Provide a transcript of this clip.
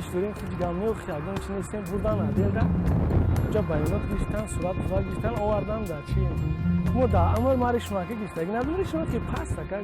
Иш дорем, ҳеҷ гап не, ягон чи нестем. Бурдан отделда, уҷа баёнот гирифтан, сурат пурат гирифтан, овардан. Да чи мо да амр ма ришмака гирифтаги надорем, ришмат ки паста как.